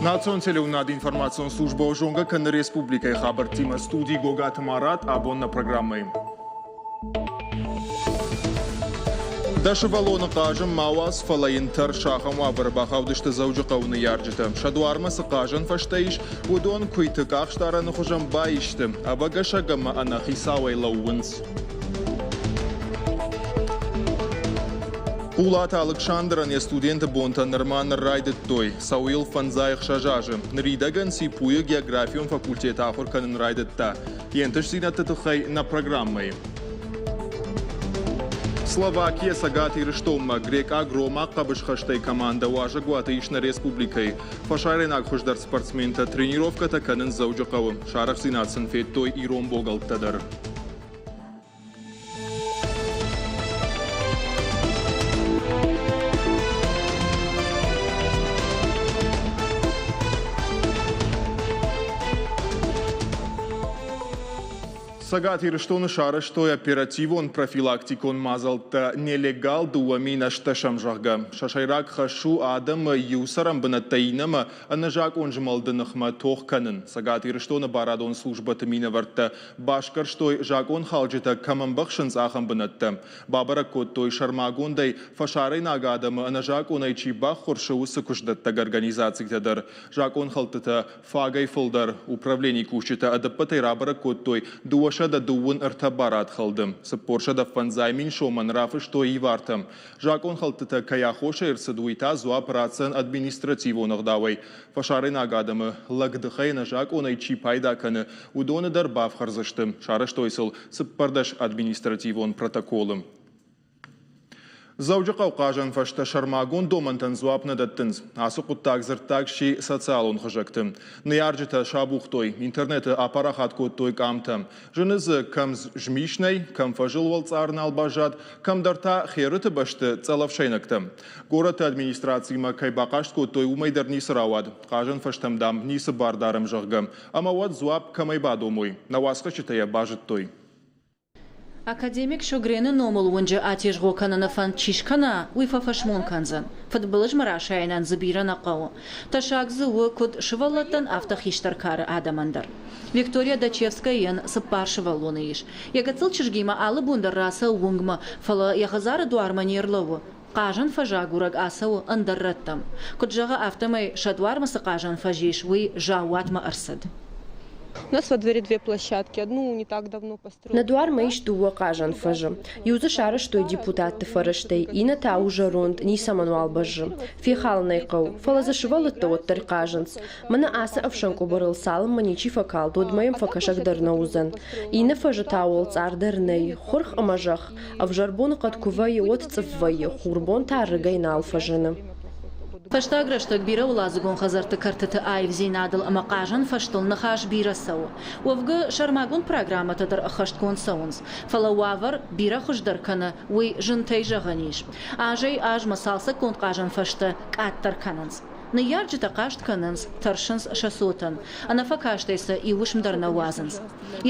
Национ телеуынынады информацион службӕ зонгӕ кӕны республикӕйы хабӕрттимӕ. Студийы Гогаты Марат абон нӕ программӕйы. Дӕ сывӕллоны хъазын ма уадз, фӕлӕ йын тӕрс, ахӕм уавӕры бахаудысты Дзӕуджыхъӕуы ныййарджытӕ. Сӕ дуармӕ цы хъазӕн фӕзтӕ ис, уыдон куыйты къахсдарӕны хуызӕн баисты, ӕвӕгӕсӕг ӕмӕ ӕнӕхицауӕй лӕууынц. Хъулаты Алыксандрӕн йӕ студенты бонтӕ нырма ныр райдыдтой. Цӕуы йыл 56 азы. Ныридӕгӕн ЦИПУ-йы географион факультеты ахуыр кӕнын райдыдта. Йе нтыстдзинӕдты тыххӕй нӕ программӕйы. Словакийӕ Цӕгат Ирыстонмӕ грекъаг-ромаг хъӕбысхӕстӕй командӕ уазӕгуаты ис нӕ республикӕйы. Фӕсарӕйнаг хуыздӕр спортсментӕ тренировкӕтӕ кӕнынц Дзӕуджыхъӕуы. Сарӕхстдзинад сын федтой ирон богӕлттӕ дӕр. Цӕгат Ирыстоны сарӕзтой оперативон профилактикон мадзӕлттӕ «Нелегал 2018-ӕм», зӕгъгӕ. Сӕ сӕйраг хӕс у адӕмы иу цӕрӕнбынӕттӕй иннӕмӕ ӕнӕзакъон змӕлды ныхмӕ тох кӕнын. Цӕгат Ирыстоны барадон службӕты минӕвӕрттӕ басгӕрстой, закъонхалджытӕ кӕм ӕмбӕхсынц, ахӕм бынӕттӕ. Бабӕрӕг кодтой, сӕрмагондӕй фӕсарӕйнаг адӕмы ӕнӕзакъонӕй чи баххуырсы, уыцы куыстдӕттӕг организацитӕ дӕр. Закъонхӕлдтытӕ фагӕй фылдӕр. Управленийы кусджытӕ ӕдӕппӕтӕй рабӕрӕг кодтой 233 барадхӕлды. 405 000 сомӕн рафыстой ивартӕ. Закъонхӕлдтытӕ кӕй аххосӕй ӕрцыд, уый та дзуапп ратдзӕн административон ӕгъдауӕй. Фӕсарӕйнаг адӕмы лӕгдыхӕй ӕнӕзакъонӕй чи пайда кӕны, уыдоны дӕр бафхӕрдзысты. Сарӕзтой сыл 14 административон протоколы. Дзӕуджыхъӕу хъазӕн фӕзтӕ сӕрмагонд домӕнтӕн дзуапп нӕ дӕттынц. Ацы хъуыддаг дзырддаг сси социалон хызӕгты. Ныййарджытӕ сабухтой, интернеты апарахат кодтой къамтӕ. Зыны дзы, кӕм змис нӕй, кӕм фӕзыл уӕлцъар нал баззад, кӕмдӕр та херыты бӕсты цъӕлӕфсӕйнӕгтӕ. Горӕты администрацимӕ кӕй бахъаст кодтой, уымӕй дӕр ницы рауад. Хъазӕн фӕзтӕм, дам, ницы бар дарӕм, зӕгъгӕ. Ӕмӕ уӕд дзуапп кӕмӕй бадомой? Нӕ уацхӕсджытӕ йӕ базыдтой. Академик Шёгрены номыл уынджы атезгъо кӕныны фӕнд чи скӕна, уый фӕфӕсмон кӕндзӕн. Фыдбылызмӕ расайынӕн дзы бирӕ нӕ хъӕуы. Тӕссаг дзы у куыд сывӕллӕттӕн, афтӕ хистӕр кары адӕмӕн дӕр. Виктория Дачевскайӕн цыппар сывӕллоны ис. Йӕ гыццыл чызгимӕ алы бон дӕр рацӕуы уынгмӕ, фӕлӕ йӕ хӕдзары дуармӕ не рлӕууы. Хъазӕн фӕзагурӕг ацӕуы ӕндӕр рӕттӕм. Куыд зӕгъы, афтӕмӕй сӕ дуармӕ цы хъазӕн фӕз ис, уый заууатмӕ ӕрцыд. У нас во дворе две площадки. Одну не так давно построили. Нӕ дуармӕ ис дыууӕ хъазӕн фӕзы. Иу дзы сарӕзтой депутатты фӕрӕзтӕй, иннӕ та у зӕронд, ницӕмӕнуал бӕззы. Фехалын ӕй хъӕуы, фӕлӕ дзы сывӕллӕттӕ уӕддӕр хъазынц. Мӕнӕ ацы ӕфсӕн къуыбырыл цалынмӕ ничи фӕкалд, уӕдмӕ йӕм фӕкӕсӕг дӕр нӕ уыдзӕн. Иннӕ фӕзы та уӕлцъар дӕр нӕй, хуырх ӕмӕ зӕхх. Ӕвзӕр боныхъӕд куы вӕййы, уӕд цъыф вӕййы, хурбон та рыгӕй нал фӕзыны. Фӕстаг рӕстӕг бирӕуӕладзыгон хӕдзӕртты кӕртыты аивдзинадыл ӕмӕ хъазӕн фӕзтыл ныхас бирӕ цӕуы. Уӕвгӕ, сӕрмагонд программӕтӕ дӕр ӕххӕстгонд цӕуынц. Фӕлӕ уавӕр бирӕ хуыздӕр кӕны, уый зынтӕй зӕгъӕн ис. Азӕй-азмӕ цалцӕггонд хъазӕн фӕзтӕ къаддӕр кӕнынц. Ныййарджытӕ хъаст кӕнынц, тӕрсынц сӕ цотӕн. Ӕнӕфӕкастӕй сӕ иу уысм дӕр нӕ уадзынц.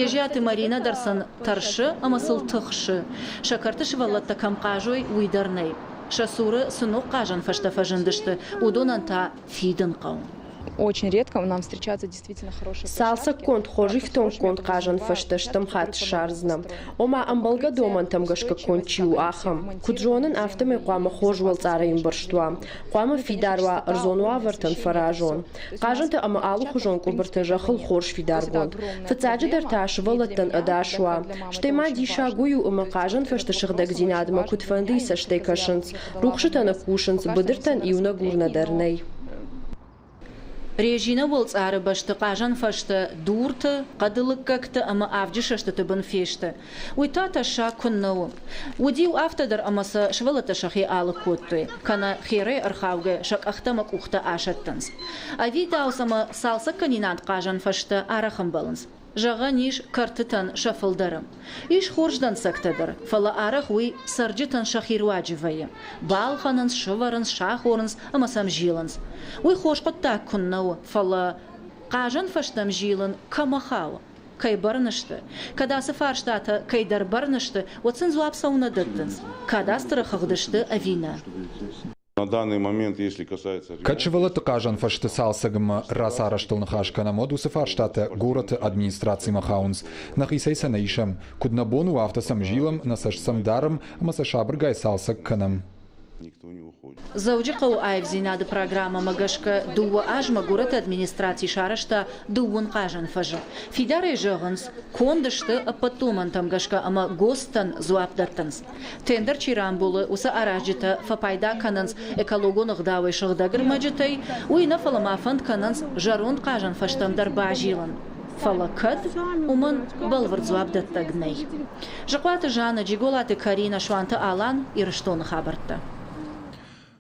Езиаты Маринӕ дӕр сын тӕрсы ӕмӕ сыл тыхсы. Сӕ кӕрты сывӕллӕттӕ кӕм хъазой, уый дӕр нӕй. Сӕ цуры цы ног хъазӕн фӕзтӕ фӕзындысты, уыдонӕн та фидын хъӕуы. Очень редко нам встречаются действительно хорошие Цалцӕггонд хорз ифтонггонд хъазӕн фӕзтӕ стӕм хатт ссардзынӕ. Ома, ӕмбӕлгӕ домӕнтӕм гӕсгӕ конд чи у, ахӕм. Куыд зонын, афтӕмӕй хъуамӕ хорз уӕлцъарӕй ӕмбӕрзт уа. Хъуамӕ фидар уа, ӕрдзон уавӕртӕн фӕразон. Хъазӕнтӕ ӕмӕ алыхуызон къуыбыртӕ зӕххыл хорз фидаргонд. Фыццаджыдӕр та сывӕллӕттӕн ӕдас уа. Стӕй ма диссаг уый у, ӕмӕ хъазӕн фӕзты сыгъдӕгдзинадмӕ куыдфӕндыйы цӕстӕй кӕсынц. Рухсытӕ нӕ кусынц, быдыртӕн иунӕг урнӕ дӕр нӕй. Резинӕ уӕлцъары бӕсты хъазӕн фӕзтӕ дурты, хъӕды лыггӕгты ӕмӕ авджы сӕстыты бын фесты. Уый та тӕссаг куыннӕ у. Уыд-иу афтӕ дӕр ӕмӕ сӕ сывӕллӕттӕ сӕхи алыг кодтой, кӕнӕ херӕй ӕрхаугӕ сӕ къӕхтӕ ӕмӕ къухтӕ асӕттынц. Ӕвидауц ӕмӕ цалцӕгкӕнинаг хъазӕн фӕзтӕ арӕх ӕмбӕлынц. Зӕгъӕн ис, кӕртытӕн сӕ фылдӕры. Ис хорз дӕнцӕгтӕ дӕр, фӕлӕ арӕх уый цӕрджытӕн сӕхи руаджы вӕййы. Балхӕнынц, сӕвӕрынц, сахорынц ӕмӕ сӕм зилынц. Уый хорз хъуыддаг куыннӕ у, фӕлӕ хъазӕн фӕзтӕм зилын кӕмӕ хауы? Кӕй бӕрны сты? Кӕд ацы фарстатӕ кӕйдӕр бӕрны сты, уӕд сын дзуапп цӕуылнӕ дӕттынц? Кадастры хыгъды сты ӕви нӕ? На данный момент, если касается... Кӕд сывӕллӕтты хъазӕн фӕзты цалцӕгмӕ рацарӕзтыл ныхас кӕнӕм, уӕд уыцы фарстатӕ горӕты администрацимӕ хауынц. Нӕхицӕй сӕ нӕ исӕм. Куыд нӕ бон у, афтӕ сӕм зилӕм, нӕ цӕст сӕм дарӕм ӕмӕ сӕ сабыргай цалцӕг кӕнӕм. Дзӕуджыхъӕуы аивдзинады программӕмӕ гӕсгӕ 2 азмӕ горӕты администраци сарӕзта 2 хъазӕн фӕзы. Фидарӕй зӕгъынц, конд сты ӕппӕт домӕнтӕм гӕсгӕ ӕмӕ ГОСТ-тӕн дзуапп дӕттынц. Тендер чи рамбулы, уыцы аразджытӕ фӕпайда кӕнынц экологон ӕгъдауӕй сыгъдӕг ӕрмӕджытӕй, уый нӕ, фӕлӕ ма фӕнд кӕнынц зӕронд хъазӕн фӕзтӕм дӕр базилын. Фӕлӕ кӕд, уымӕн бӕлвырд дзуапдӕттӕг нӕй. Зыхъуаты Жанна, Джиголаты Карина, Суанты Алан, Ирыстоны хабӕрттӕ.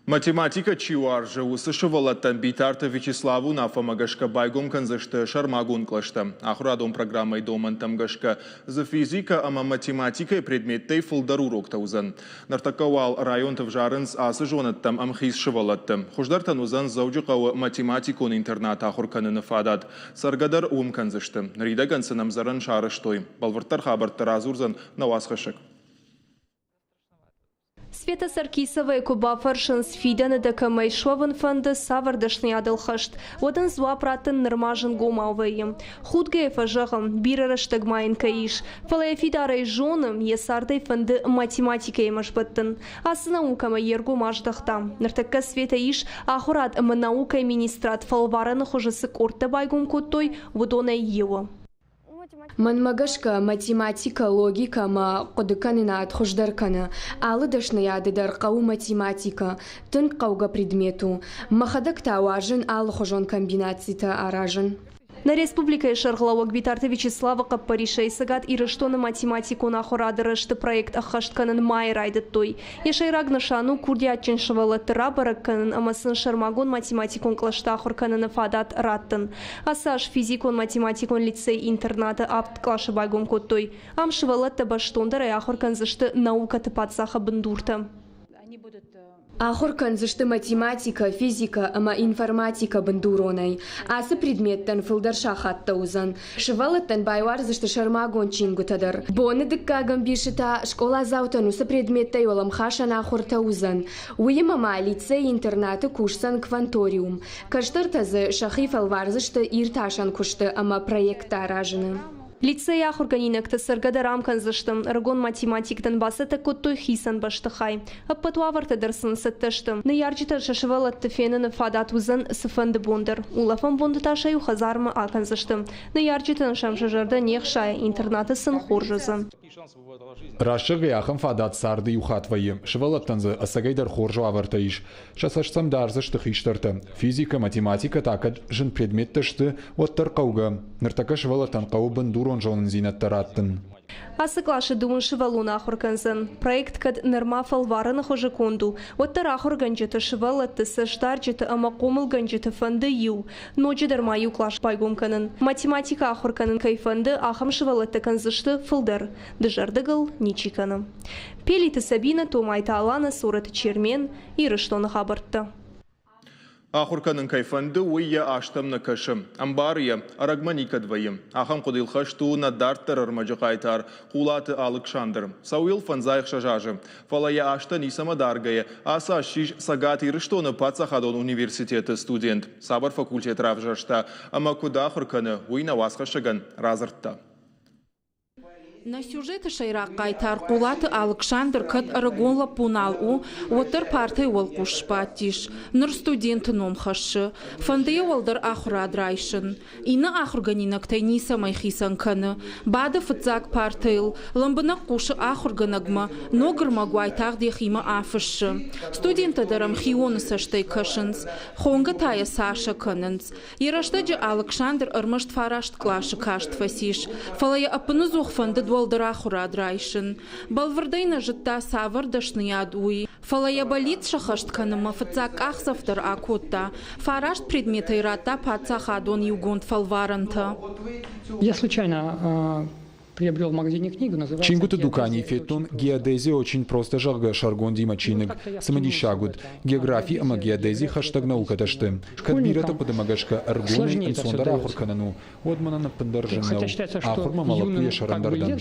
Математикӕ чи уарзы, уыцы сывӕллӕттӕн Битарты Вячеславы уынаффӕмӕ гӕсгӕ байгом кӕндзысты сӕрмагонд кълӕстӕ. Ахуырадон программӕйы домӕнтӕм гӕсгӕ дзы физикӕ ӕмӕ математикӕйы предметтӕй фылдӕр уроктӕ уыдзӕн. Ныртӕккӕ уал районты ӕвзарынц ацы зонӕдтӕм ӕмхиц сывӕллӕтты. Хуыздӕртӕн уыдзӕн Дзӕуджыхъӕуы математикон интернат ахуыр кӕныны фадат. Цӕргӕ дӕр уым кӕндзысты. Ныридӕгӕн сын ӕмдзӕрӕн сарӕзтой. Бӕлвырддӕр хабӕрттӕ радзурдзӕн нӕ уацхӕссӕг. Света Саркисовайы куы бафӕрсынц, фидӕны дӕ кӕмӕй суӕвын фӕнды, цавӕр дӕсныйадыл хӕст, уӕд ын дзуапп раттын нырма зынгомау вӕййы. Худгӕйӕ фӕзӕгъы, бирӕ рӕстӕг ма йын кӕй ис, фӕлӕ йӕ фидарӕй зоны, йӕ цардӕй фӕнды математикӕимӕ сбӕттын. Ацы наукӕмӕ йе ргом аздӕхта. Ныртӕккӕ Светӕ ис, ахуырад ӕмӕ наукӕйы министрад фӕлварӕны хуызы цы къордтӕ байгом кодтой, уыдонӕй иуы. Мӕнмӕ гӕсгӕ, математикӕ, логикӕ ӕмӕ хъуыдыкӕнынад хуыздӕр кӕны. Алы дӕсныйады дӕр хъӕуы математикӕ. Тынг хъӕугӕ предмет у. Мӕхӕдӕг та уарзын алыхуызон комбинацитӕ аразын. Нӕ республикӕйы сӕргълӕууӕг Битарты Вячеславы хъӕппӕрисӕй Цӕгат Ирыстоны математикон ахуырады рӕзты проект ӕххӕст кӕнын майы райдыдтой. Йӕ сӕйраг нысан у курдиатджын сывӕллӕтты рабӕрӕг кӕнын ӕмӕ сын сӕрмагонд математикон кълӕсты ахуыр кӕныны фадат раттын. Ацы аз физикон-математикон лицей-интернаты 7 къласы байгом кодтой. Ам сывӕллӕттӕ бӕстондӕрӕй ахуыр кӕндзысты наукӕты паддзахы бындуртӕ. Ахуыр кӕндзысты математикӕ, физикӕ ӕмӕ информатикӕ бындуронӕй. Ацы предметтӕн фылдӕр сахаттӕ уыдзӕн. Сывӕллӕттӕн байуардзысты сӕрмагонд чингуытӕ дӕр. Боны дыккаг ӕмбисы та скъоладзаутӕн уыцы предметтӕй уӕлӕмхасӕн ахуыртӕ уыдзӕн. Уыимӕ ма лицей-интернаты кусдзӕн кванториум. Кӕстӕртӕ дзы сӕхи фӕлвардзысты иртасӕн куысты ӕмӕ проекттӕ аразыны. Лицейы ахуыргӕнинӕгтӕ цӕргӕ дӕр ам кӕндзысты. Ӕрыгон математиктӕн бацӕттӕ кодтой хицӕн бӕстыхай. Ӕппӕт уавӕртӕ дӕр сын цӕттӕ сты. Ныййарджытӕн сӕ сывӕллӕтты феныны фадат уыдзӕн цыфӕнды бон дӕр. Улӕфӕн бонты та сӕ иу хӕдзармӕ акӕндзысты. Ныййарджытӕн сӕм сӕ зӕрдӕ не хсайы, интернаты сын хорз уыдзӕн. Рӕсугъд ахӕм фадат царды иу хатт вӕййы. Сывӕллӕттӕн дзы ӕцӕгӕйдӕр хорз уавӕртӕ ис. Сӕ цӕст сӕм дардзысты хистӕртӕ. Физикӕ, математикӕ та кӕд зын предметтӕ сты, уӕддӕр хъӕугӕ. Ныртӕккӕ сывӕллӕттӕн хъӕуы бындурон зонындзинӕдтӕ раттын. Ацы къласы 2 сывӕллоны ахуыр кӕндзӕн. Проект кӕд нырма фӕлварӕны хуызы конд у, уӕддӕр ахуыргӕнджыты, сывӕллӕтты, цӕстдарджыты ӕмӕ хъомылгӕнджыты фӕнды иу. Ноджыдӕр ма иу кълас байгом кӕнын. Математикӕ ахуыр кӕнын кӕй фӕнды, ахӕм сывӕллӕттӕ кӕндзысты фылдӕр. Дызӕрдыгыл ничи кӕны. Пелиты Сабина, Томайты Алана, Цорӕты Чермен, Ирыстоны хабӕрттӕ. Ахуыр кӕнын кӕй фӕнды, уый йӕ азтӕм нӕ кӕсы. Ӕмбары йӕ, ӕрӕгмӕ никӕд вӕййы. Ахӕм хъуыдыйыл хӕст у нӕ дарддӕр ӕрмӕджы хъайтар Хъулаты Алыксандр. Цӕуы йыл 56 азы. Фӕлӕ йӕ азтӕ ницӕмӕ даргӕйӕ, ацы аз ссис Цӕгат Ирыстоны паддзахадон университеты студент. Цавӕр факультет равзӕрста ӕмӕ куыд ахуыр кӕны, уый нӕ уацхӕссӕгӕн радзырдта. Нӕ сюжеты сӕйраг хъайтар Хъулаты Алыксандр кӕд ӕрыгон лӕппу нал у, уӕддӕр партӕйы уӕлхъус сбадтис. Ныр студенты ном хӕссы. Фӕнды йӕ уӕлдӕр ахуырад райсын. Иннӕ ахуыргӕнинӕгтӕй ницӕмӕй хицӕн кӕны. Бады фыццаг партӕйыл, лӕмбынӕг хъусы ахуыргӕнӕгмӕ, ног ӕрмӕг уайтагъд йӕхимӕ афыссы. Студенттӕ дӕр ӕм хионы цӕстӕй кӕсынц. Хонгӕ та йӕ Сашӕ кӕнынц. Йӕ рӕстӕджы Алыксандр ӕрмӕст 9 къласы каст фӕцис, фӕлӕ йӕ ӕппынӕдзух фӕндыд уӕлдӕр ахуырад райсын. Бӕлвырдӕй нӕ зыдта, цавӕр дӕсныйад уый, фӕлӕ йӕ бӕллиц сӕххӕст кӕнынмӕ фыццаг къахдзӕф дӕр акодта. 9 предметӕй радта паддзахадон иугонд фӕлварӕнтӕ. Я случайно приобрел в магазине книгу, называется Чингуыты дуканийы федтон «Геодезия очень просто», зӕгъгӕ, сӕргондимӕ чиныг. Цымыдисаг уыд. Географи ӕмӕ геодези хӕстӕг наукӕтӕ сты. Кӕд бирӕты хъуыдымӕ гӕсгӕ ӕргомӕй ӕнцондӕр ахуыр кӕнын у, уӕд мӕнӕн ӕппындӕр зын нӕу. Ахуырмӕ мӕ лӕппуйӕ сӕрӕндӕр дӕн.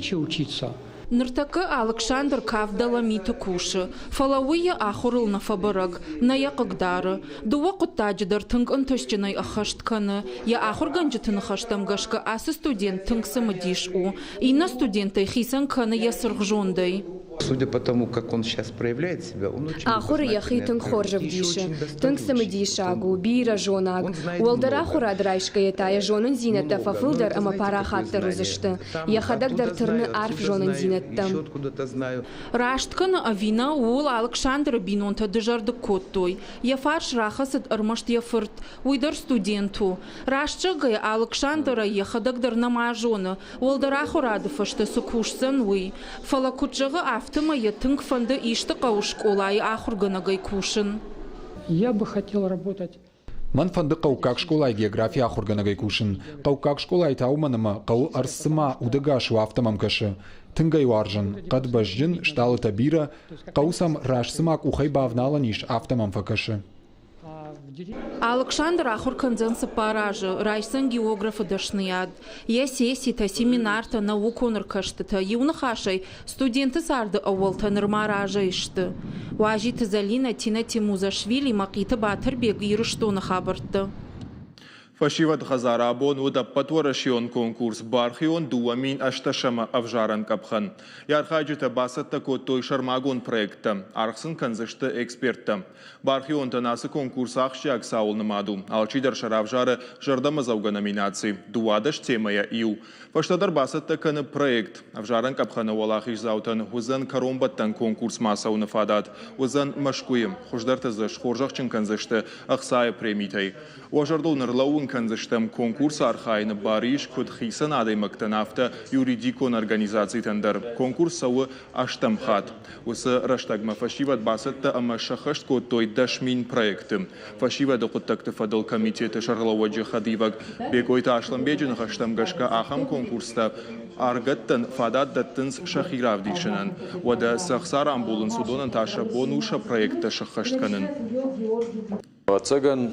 Ныртӕккӕ Алыксандр кафт Доломиты кусы, фӕлӕ уый йӕ ахуырыл нӕ фӕбӕрӕг, нӕ йӕ хъыгдары. Дыууӕ хъуыддаджы дӕр тынг ӕнтыстджынӕй ӕххӕст кӕны. Йӕ ахуыргӕнджыты ныхӕстӕм гӕсгӕ ацы студент тынг цымыдис у. Иннӕ студенттӕй хицӕн кӕны йӕ цыргъзондӕй. Судя по тому, как он сейчас проявляет себя, он очень Ахуыры йӕхи тынг хорз ӕвдисы, тынг цымыдисаг у, бирӕ зонаг. Уӕлдӕр ахуырад райсгӕйӕ та йӕ зонындзинӕдтӕ фӕфылдӕр ӕмӕ парахатдӕр уыдзысты. Йӕхӕдӕг дӕр тырны арф зонындзинӕдтӕм. Раст кӕны ӕви нӕ, ууыл Алыксандры бинонтӕ дызӕрдыг кодтой. Йӕ фарс рахӕцыд ӕрмӕст йӕ фырт, уый дӕр студент у. Раст зӕгъгӕйӕ, Алыксандр ӕй йӕхӕдӕг дӕр нӕма зоны, уӕлдӕр ахуырады фӕстӕ цы кусдзӕн, уый. Фӕлӕ куыд зӕгъы, афтӕмӕй йӕ тынг фӕнды исты хъӕуы скъолайы ахуыргӕнӕгӕй кусын. Я бы хотел работать. Мӕн фӕнды хъӕуккаг скъолайы географийы ахуыргӕнӕгӕй кусын. Хъӕуккаг скъолайы та уымӕн ӕмӕ хъӕуы ӕрдз цыма удӕгас у, афтӕ мӕм кӕсы. Тынг ӕй уарзын. Хъӕд бӕзджын, стъалытӕ бирӕ, хъӕуы сӕм раст цыма къухӕй бавналӕн ис, афтӕ мӕм фӕкӕсы. Алыксандр ахуыр кӕндзӕн цыппар азы, райсдзӕн географы дӕсныйад. Йӕ сесситӕ, семинартӕ, наукон ӕркӕстытӕ, иу ныхасӕй, студенты царды ӕууӕлтӕ нырма разӕй сты. Уазиты Зӕлинӕ, Тинӕ Тимузашвили, Мӕхъиты Батырбег, Ирыстоны хабӕрттӕ. Фӕсивӕды хӕдзары абон уыд ӕппӕтуӕрӕсеон конкурс «Бархион 2018-ӕмӕ ӕвзарӕн къӕпхӕн». Йӕ архайджытӕ бацӕттӕ кодтой сӕрмагонд проекттӕ, аргъ сын кӕндзысты эксперттӕ. Бархионтӕн ацы конкурс ахсджиаг цауыл нымад у. Алчидӕр сӕ равзары зӕрдӕмӕдзӕугӕ номинаци, 12 темӕйӕ иу. Фӕстӕдӕр бацӕттӕ кӕны проект. Ӕвзарӕн къӕпхӕны уӕлахиздзаутӕн уыдзӕн кӕронбӕттӕн конкурсмӕ ацӕуыны фадат. Уыдзӕн Мӕскуыйы. Хуыздӕрты дзы схорзӕхджын кӕндзысты ӕхцайы премитӕй. Уӕ зӕрдыл ныр лӕууын кӕндзыстӕм, конкурсы архайыны бар ис куыд хицӕн адӕймӕгтӕн, афтӕ юридикон организацитӕн дӕр. Конкурс цӕуы ӕстӕм хатт. Уыцы рӕстӕгмӕ фӕсивӕд бацӕттӕ ӕмӕ сӕххӕст кодтой 10 000 проекты. Фӕсивӕды хъуыддӕгты фӕдыл комитеты сӕргълӕууӕджы хӕдивӕг Бекъойты Аслӕнбеджы ныхӕстӕм гӕсгӕ ахӕм конкурстӕ ӕрыгӕттӕн фадат дӕттынц сӕхи равдисынӕн. Уӕдӕ цы ӕхца рамбулынц, уыдонӕн та сӕ бон у сӕ проекттӕ сӕххӕст кӕнын. Ӕвӕццӕгӕн,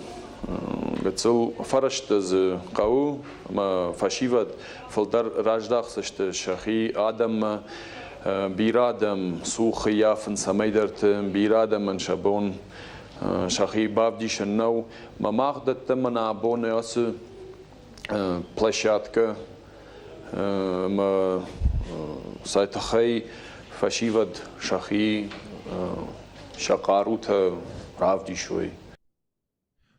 гыццыл фӕрӕзтӕ дзы хъӕуы ӕмӕ фӕсивӕд фылдӕр раздахдзысты сӕхи адӕммӕ. Бирӕ адӕм цух ӕййафынц цӕмӕйдӕрты, бирӕ адӕмӕн сӕ бон сӕхи бавдисын нӕу. Мӕ мах дӕттӕм мӕнӕ абон ацы площадкӕ ӕмӕ сӕ тыххӕй фӕсивӕд сӕхи сӕ хъарутӕ равдисой.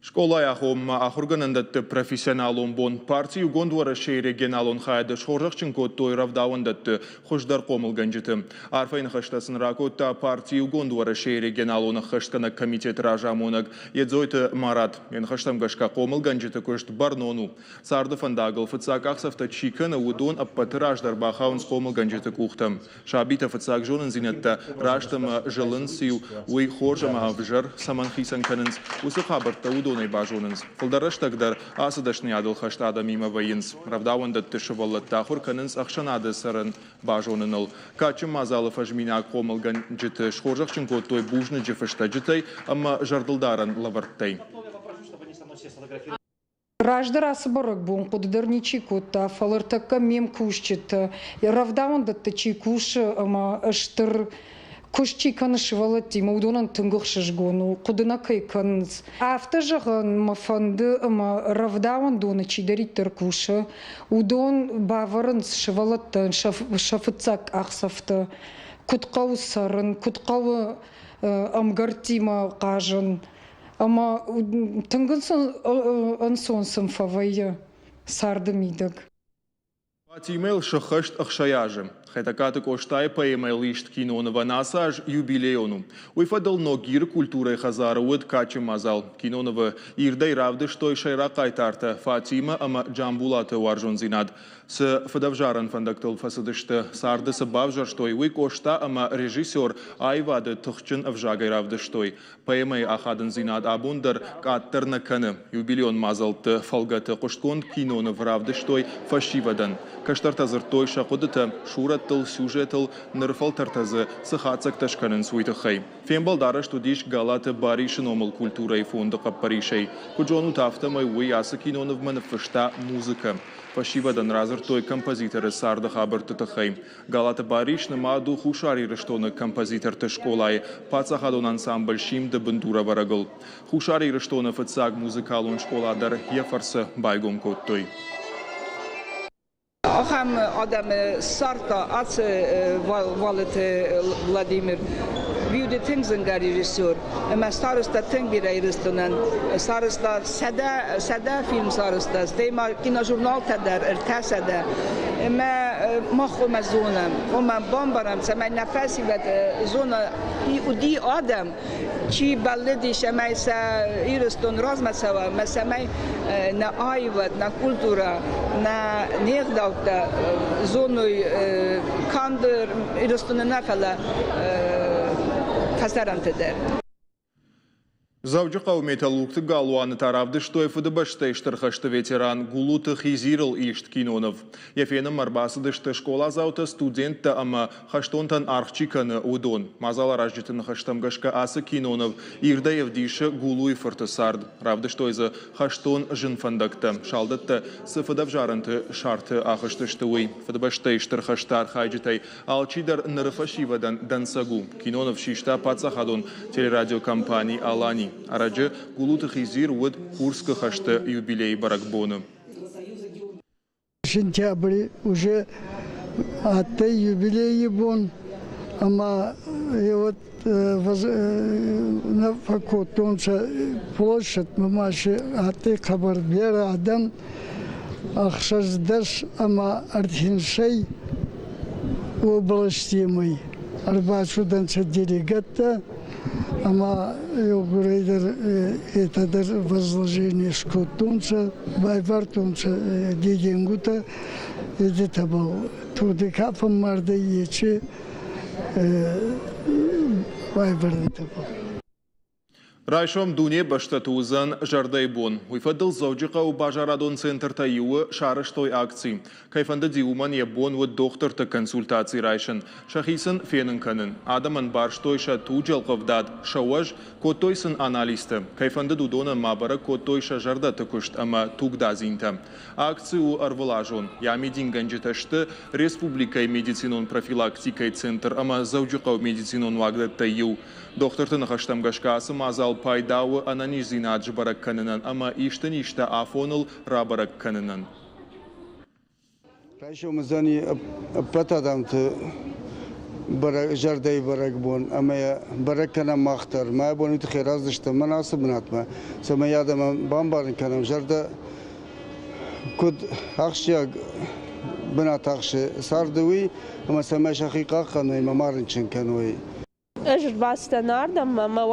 Скъолайы агъоммӕ ахуыргӕнӕндӕтты профессионалон бон парти Иугонд Уӕрӕсейы регионалон хайады схорзӕхджын кодтой рӕвдауӕндӕтты хуыздӕр хъомылгӕнджыты. Арфӕйы ныхӕстӕ сын ракодта парти Иугонд Уӕрӕсейы регионалон ӕххӕстгӕнӕг комитеты разамонӕг Едзойты Марат. Йӕ ныхӕстӕм гӕсгӕ хъомылгӕнджыты куыст бӕрнон у. Царды фӕндагыл фыццаг къахдзӕфтӕ чи кӕны, уыдон ӕппӕты раздӕр бахауынц хъомылгӕнджыты къухтӕм. Сабитӕ фыццаг зонындзинӕдтӕ раст ӕмӕ зылын циу, уый хорз ӕмӕ ӕвзӕр цӕмӕн хицӕн кӕнынц, уыцы хабӕрттӕ уыдонӕй базонынц. Фылдӕр рӕстӕг дӕр ацы дӕсныйадыл хӕст адӕмимӕ вӕййынц. Рӕвдауӕндӕтты сывӕллӕттӕ ахуыр кӕнынц ӕхсӕнады цӕрын базоныныл. Кадджын мадзалы фӕзминаг хъомылгӕнджыты схорзӕхджын кодтой бузныджы фыстӕджытӕй ӕмӕ зӕрдылдарӕн лӕвӕрттӕй. Раздӕр ацы бӕрӕгбон хъуыды дӕр ничи кодта, фӕлӕ ӕртӕккӕ ме мкусджытӕ, рӕвдауӕндӕтты чи кусы ӕмӕ стыр куыст чи кӕны сывӕллӕттимӕ, уыдонӕн тынг ӕхсызгон у, хъуыды нӕ кӕй кӕнынц. Афтӕ зӕгъын мӕ фӕнды, ӕмӕ рӕвдауӕндоны чидӕриддӕр кусы, уыдон бавӕрынц сывӕллӕттӕн сӕ фыццаг къахдзӕфтӕ, куыд хъӕуы цӕрын, куыд хъӕуы ӕмгӕрттимӕ хъазын. Ӕмӕ тынг ӕнцон сын фӕвӕййы царды мидӕг. Фатимӕйыл сӕххӕст 60 азы. Хетӕгкаты Къостайы поэмӕйыл ист кинонывӕн ацы аз юбилейон у. Уый фӕдыл Ногиры культурӕйы хӕдзары уыд кадджын мадзал. Кинонывы ирдӕй равдыстой сӕйраг хъайтартӕ Фатимӕ ӕмӕ Джамбулаты уарзондзинад. Цы фыдӕвзарӕн фӕндӕгтыл фӕцыдысты, царды цы бавзӕрстой, уый Къоста ӕмӕ режиссер аивады тыхджын ӕвзагӕй равдыстой. Поэмӕйы ахадындзинад абон дӕр къаддӕр нӕ кӕны. Юбилейон мадзӕлтты фӕлгӕты хъуыстгонд киноныв равдыстой фӕсивӕдӕн. Кӕстӕртӕ дзырдтой сӕ хъуыдытӕ сурӕттыл, сюжетыл, ныры фӕлтӕртӕ дзы цы хатдзӕгтӕ скӕнынц, уый тыххӕй. Фембӕлд арӕзт уыдис Галаты Барисы номыл культурӕйы фонды хъӕппӕрисӕй. Куыд зонут, афтӕмӕй уый ацы кинонывмӕ ныффыста музыкӕ. Фӕсивӕдӕн радзырдтой композиторы царды хабӕртты тыххӕй. Галаты Барис нымад у Хуссар Ирыстоны композиторты скъолайы паддзахадон ансамбль «Симд-ы» бындурӕвӕрӕгыл. Хуссар Ирыстоны фыццаг музыкалон скъола дӕр йӕ фӕрцы байгом кодтой. Ахӕм адӕмы ссардта ацы Валыты Владимир. Уыди тынг зынгӕ режиссер ӕмӕ сарӕзта тынг бирӕ Ирыстонӕн. Сарӕзта 100 фильм сарӕзта, стӕй ма киножурналтӕ дӕр 300. Ӕмӕ мах уымӕ зонӕм, уымӕ бамбарӕм, цӕмӕй нӕ фӕсивӕд зона уыди адӕм, чи бӕллыди, цӕмӕй сӕ Ирыстон размӕ цӕуа, ӕмӕ цӕмӕй нӕ аивад, нӕ культурӕ, нӕ не гъдӕуттӕ зоной канд Ирыстоны нӕ, фӕлӕ фӕсарӕнты дӕр. Дзӕуджыхъӕуы Металлургты галуаны та равдыстой Фыдыбӕстӕйы Стыр хӕсты ветеран Гулуты Хизирыл ист киноныв. Йӕ фенынмӕ ӕрбацыдысты скъоладзаутӕ, студенттӕ ӕмӕ хӕстонтӕн аргъ чи кӕны, уыдон. Мадзаларазджыты ныхӕстӕм гӕсгӕ ацы киноныв ирдӕй ӕвдисы Гулуйы фырты цард. Равдыстой дзы хӕстон зын фӕндӕгтӕ, салдӕттӕ цы фыдӕвзарӕнты сӕрты ахызтысты, уый. Фыдыбӕстӕйы Стыр хӕсты архайджытӕй Алчидӕр ныры фӕсивӕдӕн дӕнцӕг у. Киноныв систа паддзахадон телерадиокомпани «Алани». Ӕрӕджы Гулуты Хизир уыд Курскы хӕсты юбилейы бӕрӕгбоны. Сентябри уже адтӕй юбилейи бон, ӕма вот нӕ фӕккодтонцӕ площадьмӕ ма си адтӕй хъӕбӕр берӕ адӕм. 16 ӕма ӕртинсӕй областемӕй ӕрбацудӕнцӕ делегаттӕ ӕма еугурӕйдӕр етӕ дӕр возложение скодтонцӕ, байвардтонцӕ деденгутӕ, етӕбӕл тугъди ка фӕммардӕй, ечи байвӕрдтӕбӕл. Райсом дуне бӕстӕты уыдзӕн зӕрдӕйы бон. Уый фӕдыл Дзӕуджыхъӕуы базарадон центртӕй иуы сарӕзтой акци. Кӕй фӕндыди, уымӕн йӕ бон уыд дохтырты консультаци райсын, сӕхи сын фенын кӕнын. Адӕмӕн барстой сӕ туджы ӕлхъывдад, сӕ уӕз, кодтой сын анализтӕ. Кӕй фӕндыд, уыдонӕн ма бӕрӕг кодтой сӕ зӕрдӕты куыст ӕмӕ тугдадзинтӕ. Акци у ӕрвылазон. Йӕ амидингӕнджытӕ сты республикӕйы медицинон профилактикӕйы центр ӕмӕ Дзӕуджыхъӕуы медицинон уагдӕттӕй иу. Дохтырты ныхӕстӕм гӕсгӕ ацы мадзал пайда у ӕнӕниздзинад сбӕрӕг кӕнынӕн ӕмӕ исты низтӕ афоныл рабӕрӕг кӕнынӕн. Райсом уыдзӕни ӕппӕт адӕмты зӕрдӕйы бӕрӕгбон ӕмӕ йӕ бӕрӕг кӕнӕм мах дӕр. Мӕ бон уый тыххӕй раздзыстӕм мӕн ацы бынатмӕ, цӕмӕй адӕмӕн бамбарын кӕнӕм, зӕрдӕ куыд ахсджиаг бынат ахсы царды, уый, ӕмӕ цӕмӕй сӕхи хъахъхъӕной ӕмӕ ма рынчын кӕной. Ӕз ӕрбацыдтӕн ардӕм ӕмӕ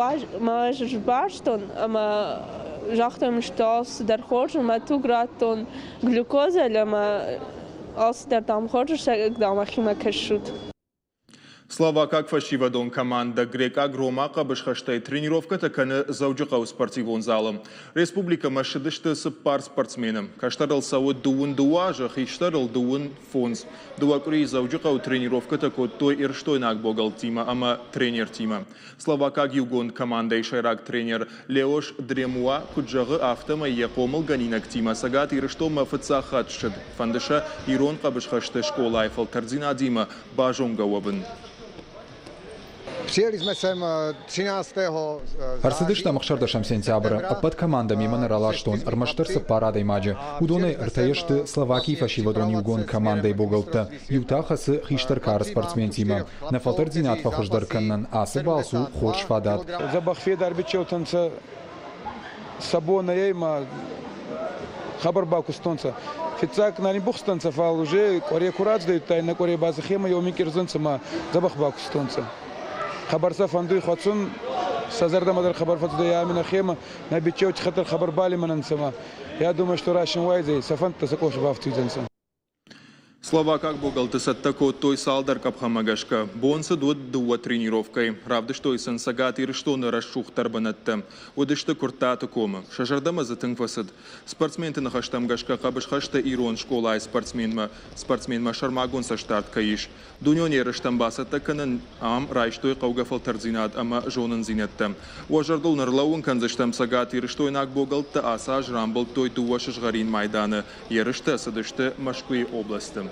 мӕ ӕз сбарстон ӕмӕ загътон, что алцыдӕр хорз у, мӕ туг радтон глюкозӕ ӕмӕ алцыдӕр дам хорз у, дам мӕхимӕ кӕсут. Словакаг фӕсивӕдон командӕ грекъаг Рома хъӕбысхӕстӕй тренировкӕтӕ кӕны Дзӕуджыхъӕуы спортивон залы. Республикӕмӕ ссыдысты цыппар спортсмены. Кӕстӕрыл цӕуы 22 азы, хистӕрыл 25. Дыууӕ къуырийы Дзӕуджыхъӕуы тренировкӕтӕ кодтой ирыстойнаг богӕлттимӕ ӕмӕ тренертимӕ. Словакаг иугонд командӕйы сӕйраг тренер Леош Дремуа куыд зӕгъы, афтӕмӕй йӕ хъомылгӕнинӕгтимӕ Цӕгат Ирыстонмӕ фыццаг хатт ссыд. Фӕнды сӕ ирон хъӕбысхӕсты скъолайы фӕлтӕрддзинадимӕ базонгӕ уӕвын. Ӕрцыдыстӕм 16 сентябры. Ӕппӕт командӕ мемӕ нӕ раластон, ӕрмӕстдӕр цыппар адӕймаджы. Уыдонӕй ӕртӕйӕ сты Словакийы фӕсивӕдон иугонд командӕйы богӕлттӕ, иу та хӕцы хистӕр кары спортсментимӕ. Нӕ фӕлтӕрддзинад фӕхуыздӕр кӕнынӕн ацы балц у хорз фадат. Дзӕбӕх федар бичеутӕнцӕ сӕ бонӕй ма хабар бакустонцӕ. Фиццаг нӕ ниббухстӕнцӕ, фал уже къуӕре ку раздӕйдта, иннӕ къуӕре ба сӕхемӕ еуми кирзӕнцӕ ма дзӕбӕх бакустонцӕ. Хабар сӕ фӕндуй хуӕцун, сӕ зӕрдӕмӕ дӕр хабар фӕцудӕй ами нӕхемӕ, нӕ бичеути хӕддӕр хабар балимӕнӕнцӕ ма. Я думаю, что рашин уайдзӕй, сӕ фӕндтӕ сӕ къохи бафтуйдзӕнцӕ. Словакаг богӕлтты цӕттӕ кодтой цалдӕр къӕпхӕнмӕ гӕсгӕ. Бон цыд уыд дыууӕ тренировкӕйы. Равдыстой сын Цӕгат Ирыстоны рӕсугъддӕр бынӕттӕ. Уыдысты Куырттаты комы. Сӕ зӕрдӕмӕ дзы тынг фӕцыд. Спортсменты ныхӕстӕм гӕсгӕ хъӕбысхӕсты ирон скъолайы спортсменмӕ спортсменмӕ сӕрмагонд цӕстдард кӕй ис. Дунеон ерыстӕм бацӕттӕ кӕнын ам райстой хъӕугӕ фӕлтӕрддзинад ӕмӕ зонындзинӕдтӕ. Уӕ зӕрдыл ныр лӕууын кӕндзыстӕм Цӕгат Ирыстойнаг богӕлттӕ ацы аз рамбылдтой дыууӕ сызгъӕрин майданы. Ерыстӕ цыдысты Мӕскуыйы областы.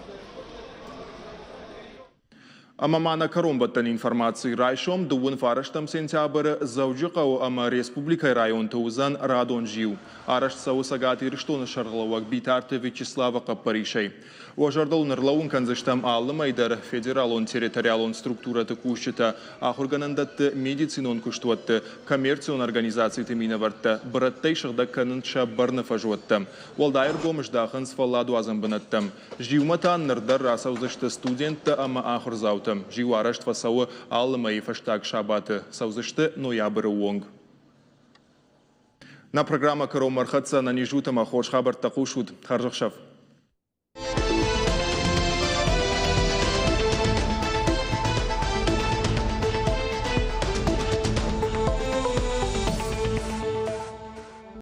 Ӕмӕ ма нӕ кӕронбӕттӕн информаци райсом дыууын фарӕстӕм сентябры Дзӕуджыхъӕуы ӕмӕ республикӕйы районты уыдзӕн радон зиу. Арӕзт цӕуы Цӕгат Ирыстоны сӕргълӕууӕг Битарты Вячеславы хъӕппӕрисӕй. Уӕ зӕрдыл ныр лӕууын кӕндзыстӕм алы мӕй дӕр федералон территориалон структурӕты кусджытӕ, ахуыргӕнӕндӕтты, медицинон куыстуӕтты, коммерцион организациты минӕвӕрттӕ бырӕттӕй сыгъдӕг кӕнынц сӕ бӕрны фӕзуӕттӕ. Уӕлдай ӕргом здахынц фӕлладуадзӕн бынӕттӕм. Зиумӕ та ныр дӕр рацӕудзысты студенттӕ ӕмӕ ахуырдзаутӕ. Зиу арӕзт фӕцӕуы алы мӕйы фӕстаг сабаты. Цӕудзысты ноябры онг. Нӕ программӕ кӕронмӕ ӕрхӕццӕ ӕнӕниз ут ӕмӕ хорз хабӕрттӕ хъусут. Хӕрзӕхсӕв.